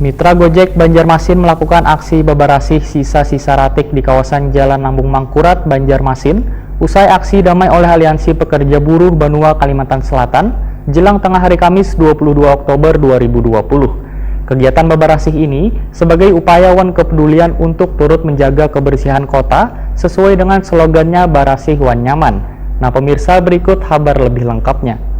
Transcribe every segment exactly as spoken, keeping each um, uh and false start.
Mitra Gojek Banjarmasin melakukan aksi babarasih sisa-sisa ratik di kawasan Jalan Lambung Mangkurat, Banjarmasin, usai aksi damai oleh Aliansi Pekerja Buruh Banua Kalimantan Selatan, jelang tengah hari Kamis dua puluh dua Oktober dua ribu dua puluh. Kegiatan babarasih ini sebagai upaya wan kepedulian untuk turut menjaga kebersihan kota sesuai dengan slogannya Barasih Wan Nyaman. Nah, pemirsa, berikut habar lebih lengkapnya.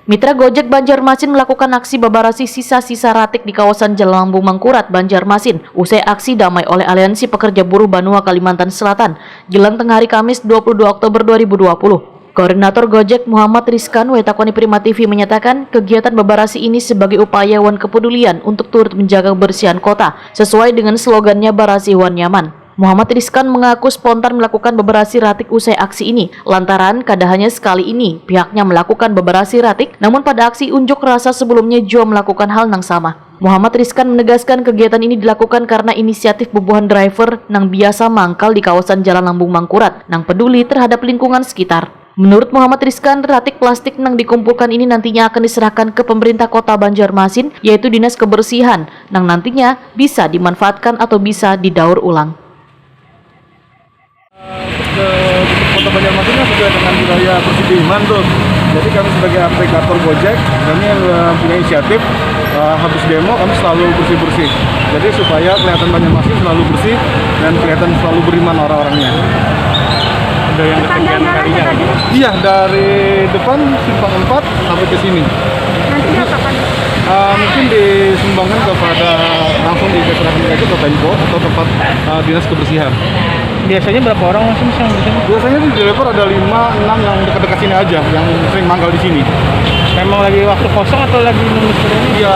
Mitra Gojek Banjarmasin melakukan aksi babarasih sisa-sisa ratik di kawasan Jalan Lambung Mangkurat, Banjarmasin, usai aksi damai oleh Aliansi Pekerja Buruh Banua Kalimantan Selatan, jelang tengah hari Kamis dua puluh dua Oktober dua ribu dua puluh. Koordinator Gojek Muhammad Rizkan, Wetakoni Prima T V, menyatakan kegiatan babarasih ini sebagai upaya wan kepedulian untuk turut menjaga kebersihan kota, sesuai dengan slogannya Barasih Wan Nyaman. Muhammad Rizkan mengaku spontan melakukan beberasi ratik usai aksi ini, lantaran kada hanya sekali ini pihaknya melakukan beberasi ratik, namun pada aksi unjuk rasa sebelumnya jua melakukan hal nang sama. Muhammad Rizkan menegaskan kegiatan ini dilakukan karena inisiatif bubuhan driver nang biasa mangkal di kawasan Jalan Lambung Mangkurat, nang peduli terhadap lingkungan sekitar. Menurut Muhammad Rizkan, ratik plastik nang dikumpulkan ini nantinya akan diserahkan ke pemerintah kota Banjarmasin, yaitu Dinas Kebersihan, nang nantinya bisa dimanfaatkan atau bisa didaur ulang. Ke Kota Banjarmasin kan sesuai dengan budaya bersih iman tuh. Jadi kami sebagai aplikator Gojek, kami eh, punya inisiatif eh, habis demo kami selalu bersih-bersih. Jadi supaya kelihatan Banjarmasin selalu bersih dan kelihatan selalu beriman orang-orangnya. Ada yang Sepanjang kesekian jalan harinya. tadi Iya, dari depan simpang empat sampai ke sini. nanti diapakan? Eh, mungkin disumbangkan kepada langsung diserahkan itu ke Pemkot atau tempat eh, dinas kebersihan. Biasanya berapa orang sih yang di sini? Biasanya di driver ada lima, enam yang dekat-dekat sini aja yang sering mangkal di sini. Memang lagi waktu kosong atau lagi nunggu sebenarnya? Ya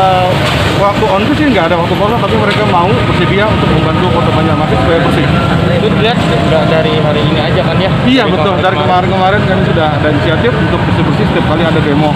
waktu on sih nggak ada waktu kosong tapi mereka mau bersedia untuk membantu kota Banjarmasin supaya bersih. Itu dilihat nggak dari hari ini aja kan ya? Iya betul, dari kemarin-kemarin kami sudah ada inisiatif untuk bersih-bersih setiap kali ada demo.